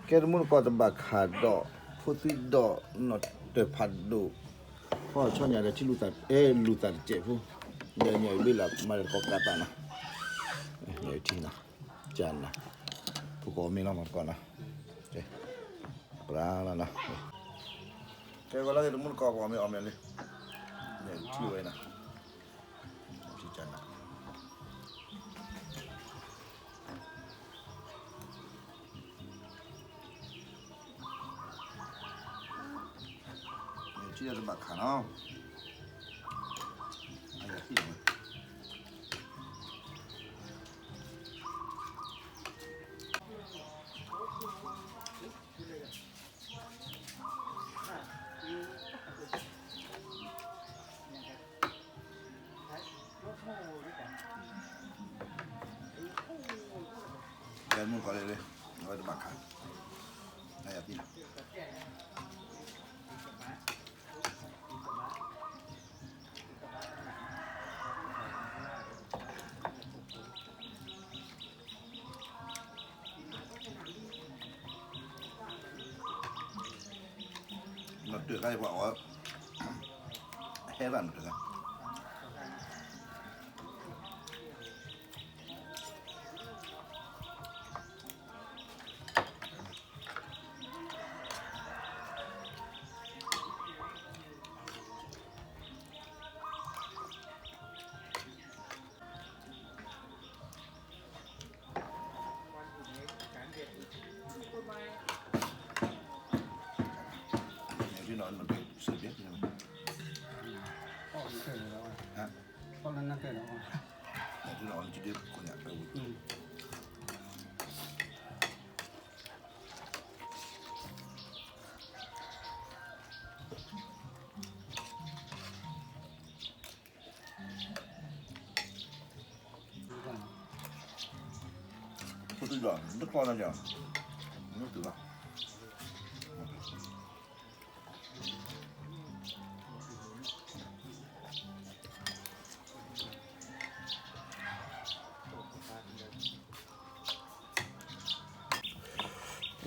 ကဲတမူတကိးတဘၣ်ခးဒီး ဖိသွံဒီးနီၢ်တၢၢ်ဖးဒိၣ်, ဖီၣ်ဆီညၣ်ဒီးထံလူၤသး အဲၣ်လူၤသးတစဲးဖိ, ဒီးညၣ်အုၣ်ဘ့ၣ်လးမၤဒီးတကိးကးသးနီၤ, ညၣ်အုၣ်ထံနီၤ, ကၢ်နၤ, ဖိကီၢ်အီၣ်မ့ၤလီၤမၤတကိးနီၤ, ပရၤလီၤနီၤ, ကဲဂီၤလၢဂ့ၤတမူတကိး ပှၤမ့ၢ်အီၣ်မ့ၤလံ, ညၣ်အုၣ်ထံဝဲနီၤ, ထံကၢ်နၤ ထံတဘၣ်ခးနီၤ, အယၤသံၣ်လီၤ, ကဲမုၢ်ကီၢ်လၢလၢ, အဝဲတဘၣ်ခး, အယၤသံၣ်လီၤ. နီၢ်တၢၢ်ခါအံၤပှၤအီၣ်, ဟဲဘၣ်နီၢ်တၢၢ်ခါ ဖိသုဒီး တကျီၢ်နီၤ, မ့ၢ်သုလီၤ.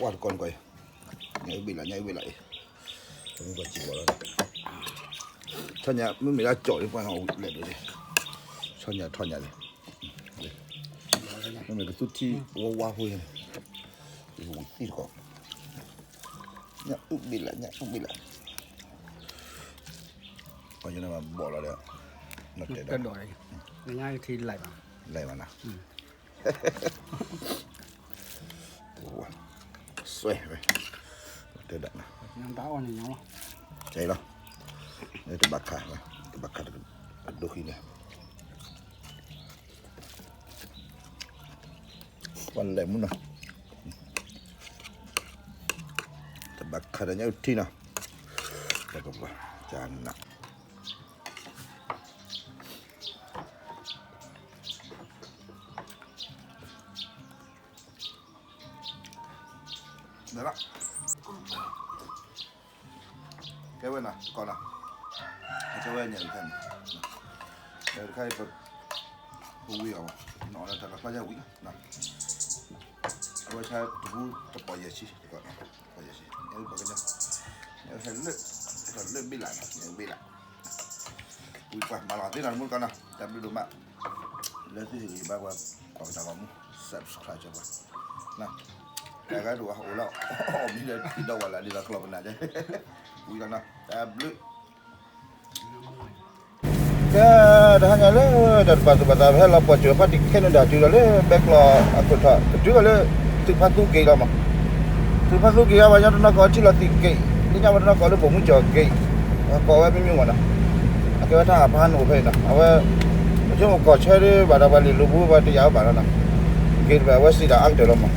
ဝါတကီၢ်နကီၢ်အံၤ, ညၣ်အုၣ်ဘ့ၣ်လး ညၣ်အုၣ်ဘ့ၣ်လးအံၤ, တမူကီၢ်စံးဝဲလီၤ, ဆီညၣ်မ့မ့ၢ်လၢကၠီၣ်လံ ပှၤဟီၣ်ဝံၤလဲၤဒိးလံ, ဆီညၣ်ထီၣ်ညၣ်လံ, မ့မ့ၢ်ကသူထံဝါဝါဖိန့ၣ်, ဝံၤသံတကီၢ်, ညၣ်အုၣ်ဘ့ၣ်လး ညၣ်အုၣ်ဘ့ၣ်လး, ပှၤယနဘၣ်ဘီၣ်လီၤဒီး, နတဲဒီး, လဲၤဘၣ်နီၤ. စွဲဝဲ, တဲဒၣ်နၤ, ကဲလီၤ, တဘၣ်ခး, တဘၣ်ခးတဒိဃံန့ၣ်, ပှၤလဲၤမူနီၤ, တဘၣ်ခးဒီးညၣ်အုၣ်ထံနီၤ, ကၢ်နၤ ကဲဝဲနီၤ ကီးနီၤ, ကဲဝဲညၣ်တခါန့ၣ်, ညၣ်တခါအံၤ ပဝံၤအီၤ, နီၢ်လၢတၢ်လီၤဖျါယါဝံၤ, အဝဲဆါတပူၤတပီၢ်ယဲၢ်ဆံ, တပီၢ်ယဲၢ်ဆံ, ညၣ်အုၣ်ပှၤကညီ, ညၣ်အုၣ်ဟဲလၢ, ဟဲလၢဘ့ၣ်လးနီၤ, ညၣ်အုၣ်ဘ့ၣ်လး ဝံၤပှၤမၤလီၤသ့နီၤ တမူတကိးနီၤ, တၢ်ဘျုးဒိၣ်မး, လၢသုဟ့ၣ်ဂံၢ်ဘါပှၤ ကွၢ်ကတၢၢ်ဂီၢ်မူ subscribe ကၢပှၤ, တၢ်ဂၤဒိၣ်ဝဲအိၣ်လီၤ အီၣ်မ့ၤဒီးထံဒီးဝဲလၢဒ်သိးကျီၢ်ပနၢ်, ဝံၤလီၤနီၤ တၢ်ဘျုး ကဲ, တဟါညါလၢ တၢ်တပာ်သူၣ်ပာ်သး ပဟဲလီၤပှီၢ်စၢၤဖါတံၢ် Canada တုၤလီၤလၢ ဘဲကျီအခိၣ်ထီၣ် ကတုၤလီၤလၢ သုးဖါသူ gate လီၤမး, သုးဖါသူ gate အဝဲညီတနီၤကီးထံလီၤသုး gate လၢညါဝဲတနီၤကီးလၢ ပိာ်မုၣ်ကၠီၣ် gate, ကီးဝဲမ့ၢ်မ့ၢ်မးနီၤ, အကဲဝဲတၢ်ဟးဖးဟးနိၣ်ဖဲအံၤနီၤ, အဝဲ ပဆိကမိၣ်ကီၢ်ဆၢဒ်ဘၣ်ဒီးပှၤလ့ၢ်လိာ်ပူၤ ပှၤတယာ်ဝဲဘၣ်လီၤနီၤ, gate တဖၣ် အဝဲစံးဒၣ်အါကတၢၢ်လီၤမး,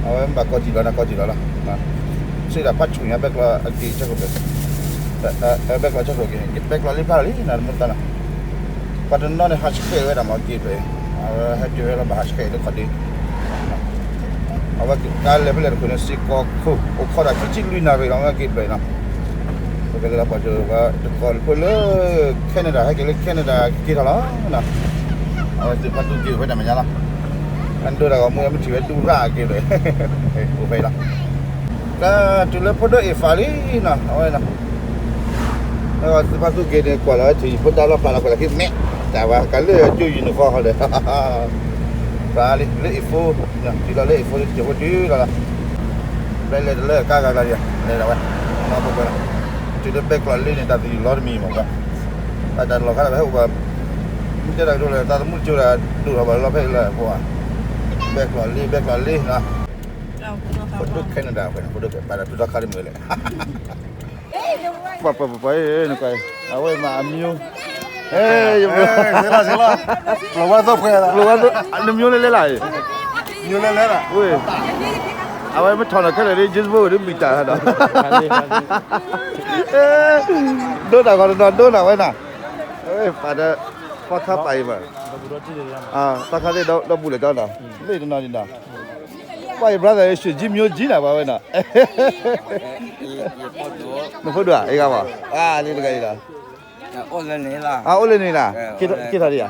အဝဲမ့ၢ်ဘၣ်ကီၢ်စံၣ်လီၤနၤကီၢ်စံၣ်လီၤလီၤ, စံးဒၣ်ပၣ်ဆူၣ်ညါ ဘဲကျီအက့ၤဆၢခိၣ်ဖျၢၣ် ဘဲကျီဆၢခိၣ်က့ၤ ဘဲကျီလံဖျါလီၤလံ နမ့ၢ်တၢ်နီၤ, ပှၤတနီၤန့ၣ် ဟးဆှဲးဝဲဒၣ်မး gate ဖျၢၣ်အံၤ, အဝဲဟဲတုၤဝဲလီၤဘၣ်ဟးဆှဲးလၢခီၣ်ဒ့, အဝဲကါလဲၤဖဲလဲၣ်တခိၣ်န့ၣ် စ့ၢ်ကီးခိၣ် အိၣ်ခိးဒၣ်ခံဆံလွံၢ်နၣ်ရံၣ်လီၤ အဝဲ gate ဖျၢၣ်အံၤနီၤ, ပကလဲၤလီၤပှီၢ်စၢၤဝဲတကီၢ်ဖိလၢ Canada ဟဲက့ၤလၢ Canada က့ၤထီၣ်လီၤ, အဝဲသုးဖါသူ gate ဖဲတၢ်မဲာ်ညါလီၤ. အဒိတၢ်ဂီၤမူမ့ၢ်ထံၣ်ဝဲတူၢ်ရၣ်က့ၤဒီး အိၣ်ဖဲအံၤလီၤ. ကတုၤလၢဖိဒိၣ်အ့ၣ်ဖးလံနီၤ အဝဲနီၤ, သုဖါသူက့ၤန့ၣ်ကွၢ်လီၤဝဲထံၣ်ဖိဒါလီၤဖျးလီၤကွၢ်လီၤခံမဲာ် တၢ်ဝဲကလၢာ်ကၠိ uniform ဟီဒီး ဖျါလံလၢအ့ၣ်ဖိ, တုၤလီၤလၢအ့ၣ်ဖိလံ ကဲၤဖိတုၤလီၤလီၤ, ဘျဲလဲၤတလၢကါဂၤဂၤဒံး လဲၤဒၣ်ဝဲ, နီၢ်ပှဲၤပှဲၤလီၤ, တုၤလၢဘဲကျိးလ့န့ၣ် တၢ်သယုၢ်လီတမံၤမး, တၢ်လီၤခါဒၣ်ဝဲဟဲအိၣ်ဘၣ် မ့ၢ်တဲတၢ်ကတိၤလၢ တၢ်သမူတကၠိဒီး ဒိၣ်ထီၣ်ဘၣ်လီၤဖဲအံၤလၢပှၤ, ဘဲကျိးလ့ ဘဲကျိးလ့နီၤ, ဖိဒိၣ် Canada ဖဲန့ၣ် ဖိဒိၣ်ဖဲဘၣ်ဒီး ဒုးထီၣ်ခါတမုာ်လဲၣ်, ပှၤပှၤပှၤပှၤ နကွၢ် အဝဲမးအမံၤ, ဟဲ ယဘျီ လီၤဝဲသိၣ်ဖှဲးလီၤ, နမံၤလဲၤလဲၤလၢ်, မံၤလဲၤလဲၤလၢ်, အဝဲမ့ၢ်ထီၣ်နီၤခဲလၢာ်ဒ် James Bond ဒ်မံၤတၢ်ဒီး ဒိၣ်တၢ်ဂီၤတနီၤဒိၣ်နၤဝဲနၤ, ပှၤဒီး ပှၤခါပာ်အံၤမး, ပှၤခါသ့ၣ်ဒီဘူၣ်လဲၤတီနီၤ, လ့ၣ်တနီၤဒံးနီၤ, ပှၤအံၤ brother ရွှေကြီးမျိုးကြီးနၤ ပှၤဝဲနီၤ, နဖိဒိၣ်ဧါ အံၤဂၤဘၣ်, လ့ၣ်တဂၤအံၤဒီး, အိၣ်လၢန့ၣ်လီၤ, က့ၤထီၣ်ဒံးဧါ, က့ၤဒံးဘၣ်နီၤ,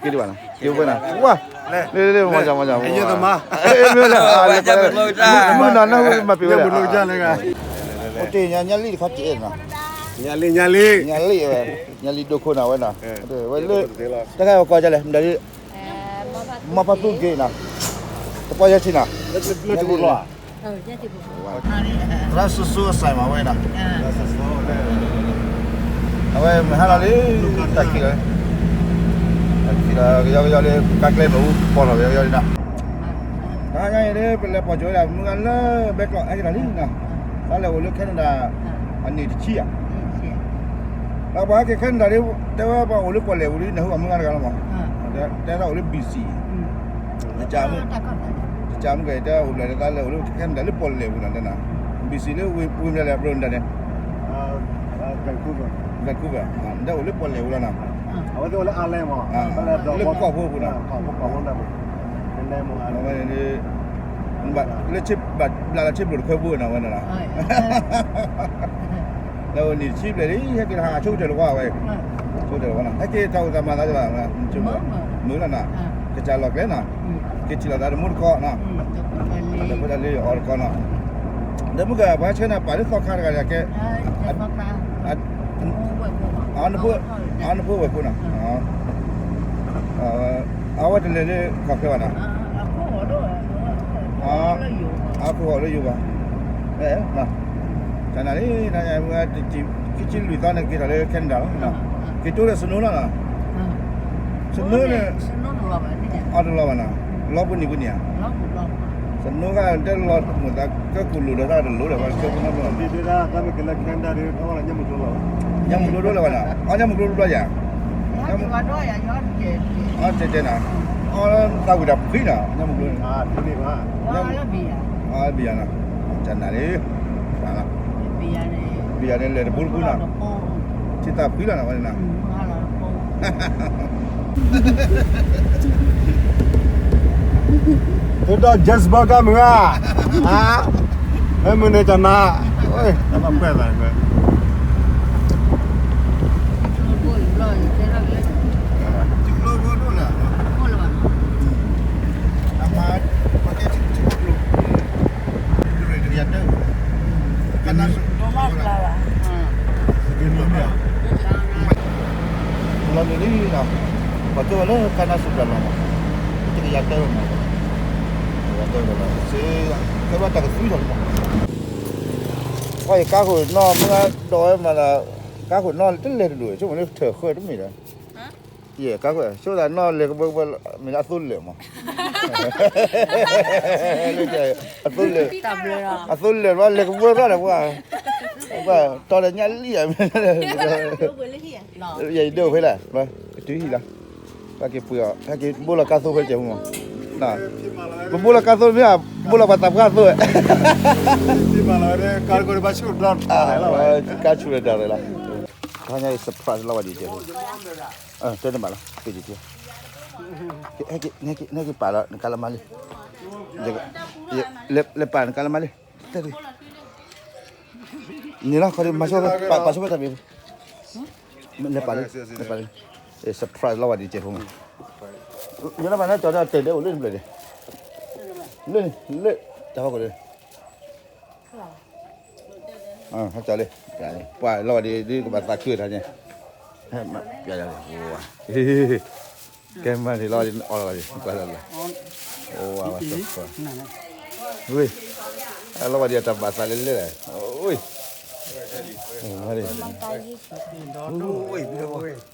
က့ၤဝဲနၤ, ဝါ, လ့ၣ်လ့ၣ်လ့ၣ် မၤစၢၤမၤစၢၤ, မုၢ်နၤနၢ်ဟူမၤပ့ၤဝဲလဲၣ်, အိၣ်တ့ၢ်ညါ ညါလံတခီက့ၤနီၤ, ညါလံ ညါလံ ညါလံဝဲ, ညါလံဒိခိၣ်နၤဝဲနီၤ, ဝဲလၢ တခါအကီၢ်ဒ်လဲၣ် မတၤဒ် မီၢ်ဖးသူက့ၤနီၤ, တပီၢ်ယဲၢ်ထံနီၤ, လၢတဘူၣ်လီၤ, သရၣ်စိၤစိၤအစၢ်မးဝဲနီၤ, အဝဲမုၢ်ဟါလီၤလံ, တၢ်ခံလီၤ, တၢ်ခံလီၤကယီကယီလံ, ကါကျဲမ့ၣ်အူပီၢ်ထီၣ်ကယီကယီလံနီၤ, တဟါညါအံၤဒ် ပလဲၤပိာ်ကၠိဝဲဒၣ် မုၢ်ဂၤလၢဘဲကျိးဟဲက့ၤတၢ်လံနီၤ, တၢ်လဲၤအိၣ်လၢ Canada အနံၣ်တဆံဧါ ဒီးပှၤဟဲက့ၤ Canada ဒ် တဲဝဲပှၤအိၣ်လၢပီၣ်လဲၣ်ပူၤလံ နၢ်ဟူဘၣ်မုၢ်ဂၤတဂၤလီၤမး, တဲဒၣ်အိၣ်လၢ B C, တကးမုၢ်ကဲတဲအိၣ်ဘျဲၣ်လၢတၢ်လဲၤအိၣ်လၢ Canada လၢပီၣ်လဲၣ်ပူၤနီၤ တဲနၤ, B C လၢဝ့ၢ်မနုၤလဲၣ် ဘျီနတၢ်န့ၣ်, Vancouver, နတဲအိၣ်လၢပီၣ်လဲၣ်ပူၤလီၤနီၤ, လၢကီၢ်ဖိပူၤနီၤ လၢ ဘျးလီၤဆ့ဘျိၣ်တခွဲဘိနီၤဝဲနီၤ, လၢအိၣ်နံၣ်တဆံဘျဲၣ်လံ ဟဲက့ၤတဟးဆိကတၢၢ်တဝီဝဲ, ဆိကတၢၢ်တဝီနီၤ ဟဲက့ၤတၢ်အိၣ်သးမၤသးလၢ်လၢ်, မုာ်လီၤနီၤ, ကစၢ်လီၢ်ကျဲနီၤ, က့ၤထံၣ်လိာ်သးတမူတခီနီၤ, ဒီးဖိတၢ်လၢအီၤတခီနီၤ, ဒီးမုၢ်ကပှၤဆှၢနၤပာ်လၢသီခါတဂၤဒီးကဲ အနဖိဝဲၢ်ဖိနီၤ, အဝဲတလဲၤလၢကီၢ်ချၢဘၣ်နီၤ, အခိၣ်ဂီၤလၢယိၤဘၣ်, တၢ်နၤလံ, ခံဆံလွံၢ်သီန့ၣ်က့ၤထီၣ်လၢ Canada လီၤ, က့ၤတိဒီး snow လီၤနီၤ, snow န့ၣ်, အတလီၤဘၣ်နီၤ, လီၤပူၤနံၤပူၤနံၤဧါ, snow ခါတဲလီၤမိၢ်သးကၢၢ်ကူၣ်လိာ်ဒီးတၢ်တလိာ်ဒီး ကၢၢ်ကူၣ်နီတဘျီ, ညၣ်မုၢ်ကျိဒိၣ်လၢၤဘၣ်နီၤ, အီၣ်ညၣ်မုၢ်ကျိဒိၣ်လၢၤဘၣ်နီၤ, အီၣ်ညၣ်မုၢ်ကျိ, အီၣ်တဲတဲနီၤ, အီၣ်သးဝံၣ်တၢ်ဖှံနီၤ ညၣ်မုၢ်ကျိန့ၣ်, ဘံယၤနီၤ, တၢ်နၤလံ, ဘံယၤန့ၣ်လဲၤတပူၤတပူၤနီၤ, ထံသးဖှံလီၤနီၤဝဲန့ၣ်နီၤ သုဒီး James Bond ကမုၢ်ဂၤ, မ့ၢ်မုၢ်န့ၣ်တနၤ, တၢ်ဘၣ်ပှဲၤသးန့ၣ်, လီၤန့ၣ်လံနီၤ, ပှၤကၢဝဲလၢကါနါစူၤတၢ်လီၢ်မး, ပတကယၤတဲဝဲမး, ပတကယၤတဲဝဲလီၤ, စ့, ကဲဘၣ်တၢ်ကသွံထီၣ်လံမး, ပှၤယကါဃိၣ်နီၢ်မ့ၢ်ဒီးဝဲမးဒီး, ကါဃိၣ်နီၢ်တလဲၤတဒိၣ် ဆိကမိၣ်လၢထၢၣ်ဃၢတမ့ၢ်ဒီး, ယဲၢ်ကါဃိၣ် ဆိသးနီၢ်လဲၤကဘၢကဘၢ မ့ၢ်လၢအသိလၢာ်မး, အသိလၢာ်, အသိလၢာ်ဘၣ်လဲၤကဘၢဘၣ်ဒီးပှၤ, ပှၤတီဒီးညၣ်လံၣ်ဧါ, ယဒိၣ်ဖဲလဲၣ်, ကတုၤဟံၣ်လီၤ, ပက့ၤပှ့ၤအီၤ ဟဲက့ၤဘိလီၤကါသိဖိကဲးမး, ပဘိလီၤကါသိမ့ၢ်ဧါ, ဘိလီၤပှၤသးပှၢ်သိ, ကါဆူၣ်လၢတၢ်ရဲၣ်လီၤ, တဟါညါအံၤ surprise လီၤဝဲဒ်ကဲးဖိ, တဲနဘၣ်လီၤ, က့ၤက့ၤ, နက့ၤပာ်လီၤနကါလၢမါလံ, လဲၤပာ်နကါလၢမါလံ, န့ၣ်လီၤ ခီဒ်မၤဆိ, ပာ်ဆိဖဲတၢ်ဘ့ၣ်, လဲၤပာ်လံ, လဲၤပာ်လံ, surprise လီၤဝဲဒ်ကဲးဖိမး, ယလီၤဘၣ်နကၠီၤဒီးတဲာ်ဒဲးအိၣ်လၢနဘျဲၣ်ဒဲး လၢ လၢ တၢ်ဟီၣ်ခိၣ်လၢ ဟဲကၠီလံ ပှၤလီၤဝဲဒ် ဒ်ကဘၣ်သးခုတၢ်န့ၣ် ကဲမၤန့ၣ်လီၤဒ်အီၣ်လီၤဒ် ကွၢ်လီၤလီၤ အိၣ်ဝဲဝဲ ဝ့ၢ် လီၤဝဲဒ်အတၢ်ဘၣ်သးလၢလဲၣ် ဝ့ၢ် ဝ့ၢ် ကစၢ်သးကတနီၤဘၣ် မၤက့ၤ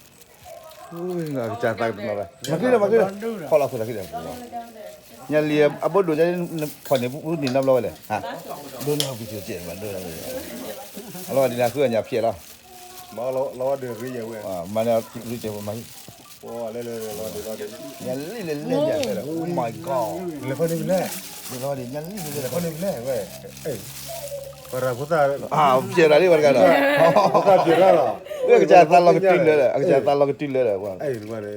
လီၤ မၤက့ၤလီၤ ဖီၣ်လီၤခိၣ်သးက့ၤဒီး ညါလံအဘိဒိၣ်ညါ ဖီၣ်န့ၣ် ပူၤန့ၣ်နီတဘျီဝဲလဲၣ် ဒိၣ်န့ၢ်အီၤ video ကဲး မၤဒိၣ် အလီၤဒ်န့ၣ် ဃုအညါဖျဲးလီၤ လီၤဒ်ရ့ယဲဝဲ မၤန့ၣ်ရ့ကဲးဝဲမၤ ညါလံလဲၣ်လဲၣ်ညါ Oh my god လဲၤဖီၣ်န့ၣ်လဲၣ် လီၤဒ်ညါလံလဲၣ်လဲၣ် ဖီၣ်န့ၣ်လဲၣ်ဝဲ ပရၤဖိသၣ် ဖျဲးရၤလံဝဲတဂၤဒီး ဖိသၣ်ဖျဲးရၤလီၤ အကစၢ်သးလီၤကတုၤလၢဒီး အကစၢ်သးလီၤကတုၤလၢဒီး ညါလံအဘိဂ့ၤမးနက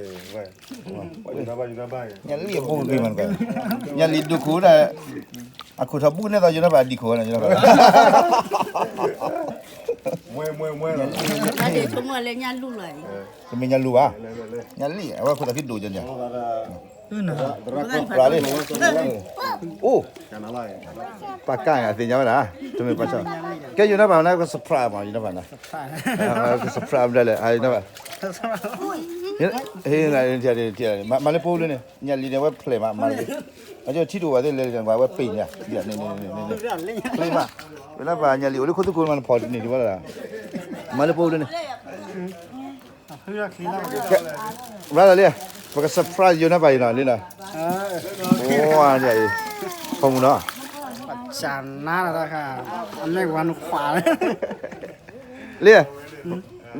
ညါလံဒိခိၣ်ဒၣ် အခိၣ်ထီၣ်ဘူးကနဲၣ်သီ ယိၤနီၢ်ပၤဒံခိၣ်ဝဲနီၤ ယိၤနီၢ်ပၤ တမ့ၢ်ညါလူၤဘၣ် ညါလံ အဝဲခိၣ်သးခံဒိၣ်ကန့ၣ် ရၤလံ အိၣ် ပာ်ကါအသ့ၣ်ညါဝဲဒၣ် တမ့ၢ်ပာ်ဆၢ ကဲယိၤနီၢ်ပၤန့ၣ် က surprise မး ယိၤနီၢ်ပၤန့ၣ် က surprise မးလဲၣ် ယိၤနီၢ်ပၤ မၤလၢပအိၣ်လၢန့ၣ် ညါလံန့ၣ် အဝဲဖျဲးမး မၤလၢ အကထံၣ်တအိၣ်ဘၣ်သ့ၣ်လဲၤလၢ အဝဲပ့ၤညါ ဖျဲးမး ဝဲဒၣ်ပှၤညါလံ အိၣ်လၢခိၣ်သူခိၣ်မး နဖီၣ်တန့ၢ်ဒံးဘၣ်လီၤ မၤလၢပအိၣ်လၢန့ၣ် ရၤလီၤလံ ပက surprise ယိၤနီၢ်ပၤအံၤနီၤ လံနီၤ ဝါဒ်အံၤ ခီမူနီၤ နါတခါ အမဲာ်ဝါနခွါ လံ ယိၤ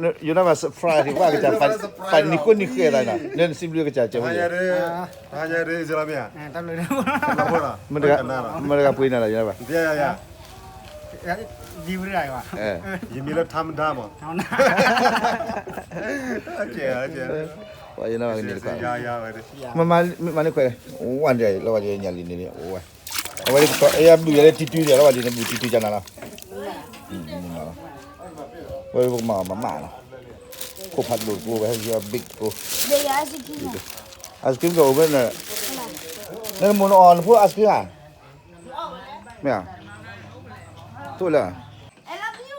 နီၢ်ပၤ surprise ဒံး ပှၤကစၢ် ပာ်နံၤခိၣ်နံၤဃဲသးနီၤ လၢနစံးဘျုးကစၢ်ကဲးဖိ မတၤတဂၤပှ့ၤနၤလီၤ ယိၤနီၢ်ပၤ ယမံၤလၢထါမဒါမး ပှၤယိၤနီၢ်ပၤကန့ၣ်တခါ မၤန့ၢ်ခွဲး ဝါဒ်အံၤ လီၤဝဲဒ်ညါလံန့ၣ် အိၣ်ဝဲ အဝဲဒ်ကတီၢ် အဲၣ်ဘုးယဲလၢတံတုၤဒံး လီၤဝဲဒ်န့ၣ် ဘုးတံတုၤကနၤလီၤ ဝဲပကမၤအီၤမးမးလီၤ ခိၣ်ဖးဒိၣ်တကိး ဝဲဟဲက့ၤအီၤ big တကိး ice cream ကအိၣ်ဖဲန့ၣ် နမိၢ်နအီၣ်နဖိ ice cream ဧါ မ့ၢ်ဧါ သိၣ်လၢ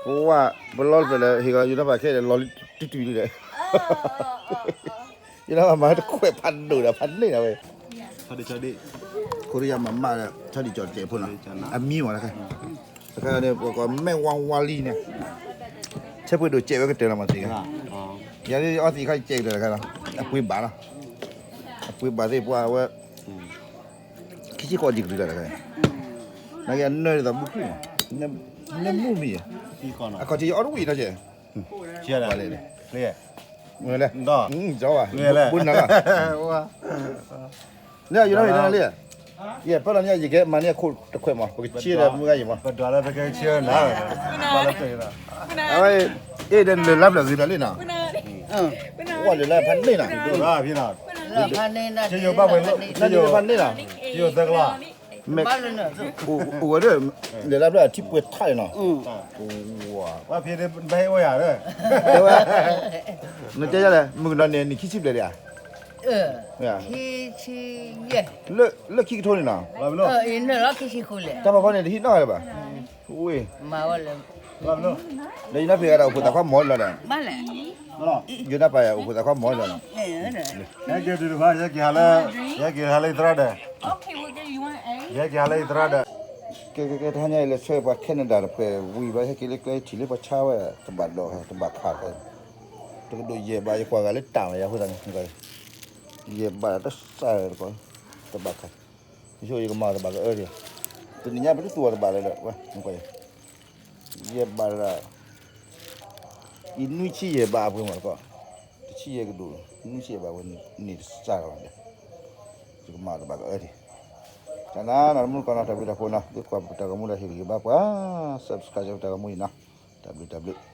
ပဝဲ ပလီၢ်တဖျၢၣ်လၢ ဟ့ၣ်ဂီၤယိၤနီၢ်ပၤခဲအံၤဒီး လီၤလံတံတုၤလံဒီး ယိၤနီၢ်ပၤမၤတခွဲးဖးဒိၣ်ဒီး ဖးန့ၢ်ဒီးဝဲ ခိရံယါမၤမးဒီး ဆီဒံၣ်ကၠီၣ်တကဲးဖိနီၤ အမံမးတခါ တခါန့ၣ် ပကိးမဲၣ်ဝါဝါလံန့ၣ် ဆဲပှ့ၤဒိၣ်ကဲးဝဲကတၢၢ်လီၤမးသ့ၣ် ယၤလၢအီသံးခါကဲးကတၢၢ်တခါလီၤ အပှ့ၤဘၣ်လီၤ အပှ့ၤဘၣ်သ့ၣ်ပှၤဝဲ ခံဆံဃိးဒံကရံလီၤတခါ နာ်က့အနၢၤဒ်သိးဘူးခုၣ်မး နမူမံၤ အခီၣ်ထံးယအီၣ်တဝံၣ်နီၤကဲး လဲၣ် လဲၣ် ဘိနၤလီၤ လၢယိၤနီၢ်ပၤလံ ယဲၢ်ပၢၢ်လီၤန့ၣ် ယကဲမၤန့ၢ်အခိၣ်တခွဲးမး ပကဆံဒီးမုၢ်ဂၤယံၤမး အဝဲ အ့ၣ်ဒီးလၢၢ်လါဖျၢၣ်ဂ့ၤဒီးလံနီၤ ဝဲလၢၢ်လါဖးန့ၢ်နီၤ ဖးန့ၢ်နီၤ မ့ၢ် အိၣ်ဝဲဒီး လၢၢ်လါဖျၢၣ်အထံပှဲၤထီၣ်နီၤ ဝဲဖံးဘဲအိၣ်ယၤဒီး တဲဝဲ နတဲယၤလဲၣ် မုၢ်ကနီၤန့ၣ် နံၣ်ခံဆံဘျဲၣ်ဒံးဧါ လၢခံကထိန့ၣ်နီၤ တၢ်ဖီဖီန့ၣ် တဟံးနီၣ်လၢၤဘၣ် ဝ့ၢ် ဒီးယနီၢ်ဖံးဂၤဒီးအိၣ်ဖှိၣ်သးခွါမီၤလီၤဒီး ယနီၢ်ပၤအိၣ်ဖှိၣ်သးခွါမီၤလီၤဒီး ဟဲက့ၤတုၤတဖၣ် ယဟဲက့ၤဟးလၢယသရၣ်ဒီး ယဟဲက့ၤဟးလၢယသရၣ်ဒီး ကဲကဲကဲ တဟါညါအံၤလဲၤဆှၢပှၤ Canada တဖှဲးဝံၤဘျီ ဟဲက့ၤလၢကျဲထံၣ်လၢပှၤဆါဝဲ တဘၣ်ဒီး တဘၣ်ခးဃီ တကဒိးယဲၢ်ဘး ယကွၢ်ဂၤလၢတၢ်မးယၤအဃိသတးန့ၣ် ယဲၢ်ဘးတစၢ်တကီး တဘၣ်ခး ယဆိယကမၤတဘၣ်ကအၢဒံး တနံၤညါပတသူၣ်အီၤတဘၣ်လၢၤဒီး ဝဲ ယဲၢ်ဘးတဂၤ အံၤနွံဆံယဲၢ်ဘးအပှ့ၤမးတကီး တဆံယဲၢ်ကဒိၣ် နွံဆံယဲၢ်ဘးဝဲန့ၣ်တစၢ်လီၤဒီး ယကမၤတဘၣ်ကအၢဒံး တၢ်နါနီၤ တမူတကီၢ်နီၤ တၢ်ဘျုးတၢ်ဖှိၣ်နီၤ သုကွၢ်ပတၢ်ဂီၤမူဒီးဟ့ၣ်ဂံၢ်ဘါပှၤ subscribe ပတၢ်ဂီၤမူအံၤနီၤ တၢ်ဘျုးတၢ်ဘျုး